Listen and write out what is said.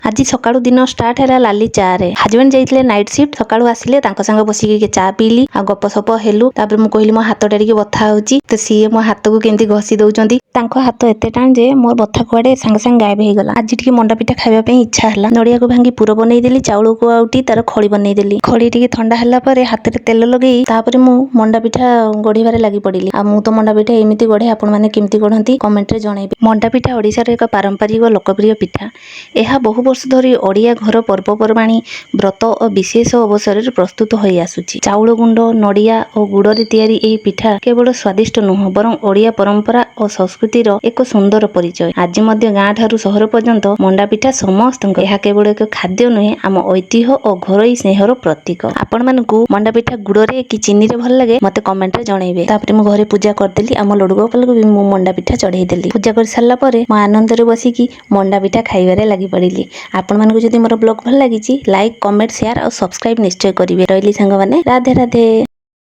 ଆଜି ସକାଳୁ ଦିନ ଷ୍ଟାର୍ଟ ହେଲା ଲାଲି ଚାରେ। ହଜବେଣ୍ଡ ଯାଇଥିଲେ ନାଇଟ୍ ସିଫ୍ଟ। ସକାଳୁ ଆସିଲେ, ତାଙ୍କ ସାଙ୍ଗ ବସିକି ଟିକେ ଚା ପିଇଲି ଆଉ ଗପସପ ହେଲୁ। ତାପରେ ମୁଁ କହିଲି, ମୋ ହାତଟା ଟିକେ ବଥା ହଉଛି। ତ ସିଏ ମୋ ହାତକୁ କେମିତି ଘଷି ଦଉଛନ୍ତି। ତାଙ୍କ ହାତ ଏତେ ଟାଣ ଯେ ମୋର ବଥା କୁଆଡେ ସାଙ୍ଗେ ସାଙ୍ଗେ ଗାୟବ ହେଇଗଲା। ଆଜି ଟିକେ ମଣ୍ଡା ପିଠା ଖାଇବା ପାଇଁ ଇଚ୍ଛା ହେଲା। ନଡ଼ିଆକୁ ଭାଙ୍ଗି ପୁର ବନେଇଦେଲି, ଚାଉଳକୁ ଆଉଟି ତାର ଖଳି ବନେଇଦେଲି। ଖଳି ଟିକେ ଥଣ୍ଡା ହେଲା ପରେ ହାତରେ ତେଲ ଲଗେଇ ତାପରେ ମୁଁ ମଣ୍ଡା ପିଠା ଗଢ଼ିବାରେ ଲାଗି ପଡ଼ିଲି। ଆଉ ମୁଁ ତ ମଣ୍ଡା ପିଠା ଏମିତି ଗଢ଼େ, ଆପଣମାନେ କେମିତି ଗଢ଼ନ୍ତି କମେଣ୍ଟରେ ଜଣେଇବେ। ମଣ୍ଡା ପିଠା ଓଡ଼ିଶାର ଏକ ପାରମ୍ପରିକ ଲୋକପ୍ରିୟ ପିଠା। ଏହା ବହୁ ବର୍ଷ ଧରି ଓଡ଼ିଆ ଘର ପର୍ବପର୍ବାଣୀ, ବ୍ରତ ଓ ବିଶେଷ ଅବସରରେ ପ୍ରସ୍ତୁତ ହୋଇ ଆସୁଛି। ଚାଉଳ ଗୁଣ୍ଡ, ନଡ଼ିଆ ଓ ଗୁଡ଼ରେ ତିଆରି ଏହି ପିଠା କେବଳ ସ୍ୱାଦିଷ୍ଟ ନୁହଁ, ବରଂ ଓଡ଼ିଆ ପରମ୍ପରା ଓ ସଂସ୍କୃତିର ଏକ ସୁନ୍ଦର ପରିଚୟ। ଆଜି ମଧ୍ୟ ଗାଁ ଠାରୁ ସହର ପର୍ଯ୍ୟନ୍ତ ମଣ୍ଡା ପିଠା ସମସ୍ତଙ୍କ। ଏହା କେବଳ ଏକ ଖାଦ୍ୟ ନୁହେଁ, ଆମ ଐତିହ୍ୟ ଓ ଘରୋଇ ସ୍ନେହର ପ୍ରତୀକ। ଆପଣମାନଙ୍କୁ ମଣ୍ଡା ପିଠା ଗୁଡ଼ରେ କି ଚିନିରେ ଭଲ ଲାଗେ, ମତେ କମେଣ୍ଟରେ ଜଣେଇବେ। ତାପରେ ମୁଁ ଘରେ ପୂଜା କରିଦେଲି। ଆମ ଲଡୁ ଗୋପାଳକୁ ବି ମୁଁ ମଣ୍ଡା ପିଠା ଚଢେଇ ଦେଲି। ପୂଜା କରି ସାରିଲା ପରେ ମୁଁ ଆନନ୍ଦରେ ବସିକି ମଣ୍ଡା ପିଠା ଖାଇବାରେ ଲାଗି ପଡ଼ିଲି। ଆପଣମାନଙ୍କୁ ଯଦି ମୋର ବ୍ଲଗ ଭଲ ଲାଗିଛି, ଲାଇକ୍, କମେଣ୍ଟ, ସେୟାର ଆଉ ସବସ୍କ୍ରାଇବ ନିଶ୍ଚୟ କରିବେ। ରହିଲି ସାଙ୍ଗମାନେ, ରାଧେ ରାଧେ।